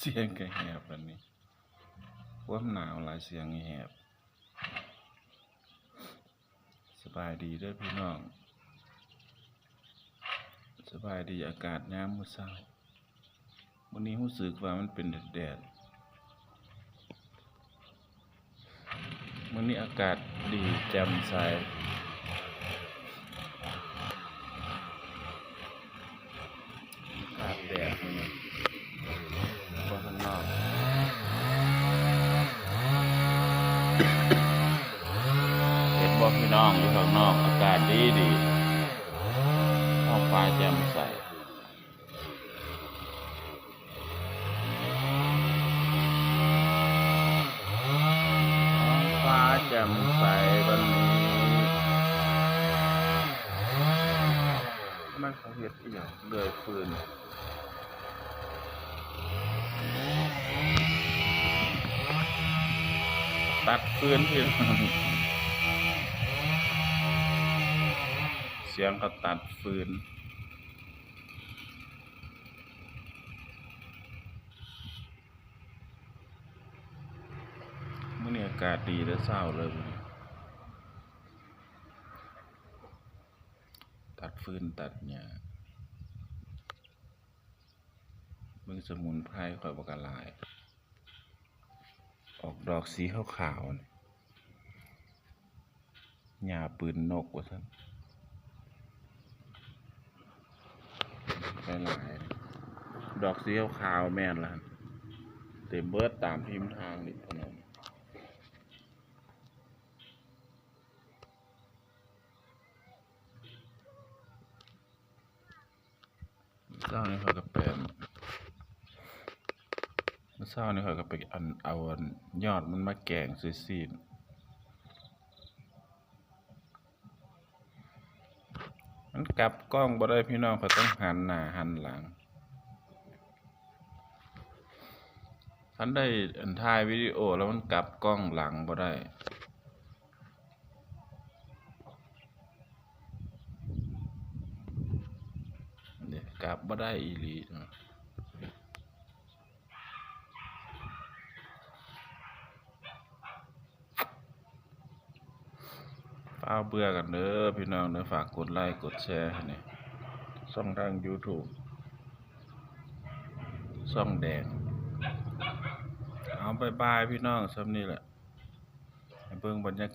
ສຽງກະແຫບປານນີ້ ຄວາມໜາວຫຼາຍ ສຽງແຫບ. ສະບາຍດີເດີພີ່ນ້ອງ ສະບາຍດີ ອາກາດຍາມມື້ເຊົ້າ. ມື້ນີ້ຮູ້ສຶກວ່າມັນເປັນແດດໆ. ມື້ນີ້ອາກາດດີ ແຈ່ມໃສ ອາກາດແດດມື້ນີ້ ເບິ່ງຂ້າງນອກ ເຫັນບໍ່ພີ່ນ້ອງ? ຢູ່ຂ້າງນອກອາກາດດີໆ ທ້ອງຟ້າແຈ່ມໃສ. ທ້ອງຟ້າແຈ່ມໃສບັດນີ້. ມັນເຂົາເຮັດອີ່ຫຍັງ? ເລື່ອຍຟືນ ຕັດຟືນ ພີ່ນ້ອງ ສຽງເຂົາຕັດຟືນ. ມື້ນີ້ອາກາດດີແຕ່ເຊົ້າເລີຍ ຕັດຟືນຕັດຫຍ້າ. ເບິ່ງສະໝຸນໄພຂ້ອຍບັກຫຼາຍ ອອກດອກສີຂາວໆ ນີ້ ຫຍ້າປືນນົກວ່າຊັ້ນ ຫຼາຍໆ ດອກສີຂາວໆ ແມ່ນລະ ເຕັມເບິດຕາມທິມທາງນີ້ ພີ່ນ້ອງ. ເຊົ້ານີ້ຂ້ອຍກະໄປ ມື້ເຊົ້ານີ້ຂ້ອຍກະໄປ ອັນ ເອົາ ອັນ ຍອດມັນມາແກງໃສ່ຊີ້ນ. ມັນກັບກ້ອງບໍ່ໄດ້ພີ່ນ້ອງ ຂ້ອຍຕ້ອງຫັນໜ້າຫັນຫຼັງ. ຄັນໄດ້ ອັນ ຖ່າຍວິດີໂອແລ້ວມັນກັບກ້ອງຫຼັງບໍ່ໄດ້. ເດ້ ກັບບໍ່ໄດ້ອີ່ຫຼີເນາະ. ຟ້າວເບື່ອກັນເດີພີ່ນ້ອງເດີ ຝາກກົດໄລ້ກົດແຊໃຫ້ແດ່ ຊ່ອງທາງຢູທູບ ຊ່ອງແດງ. ເອົາ ບາຍບາຍພີ່ນ້ອງ ສ່ຳນີ້ແຫຼະ ໃຫ້ເບິ່ງບັນຍາກາດ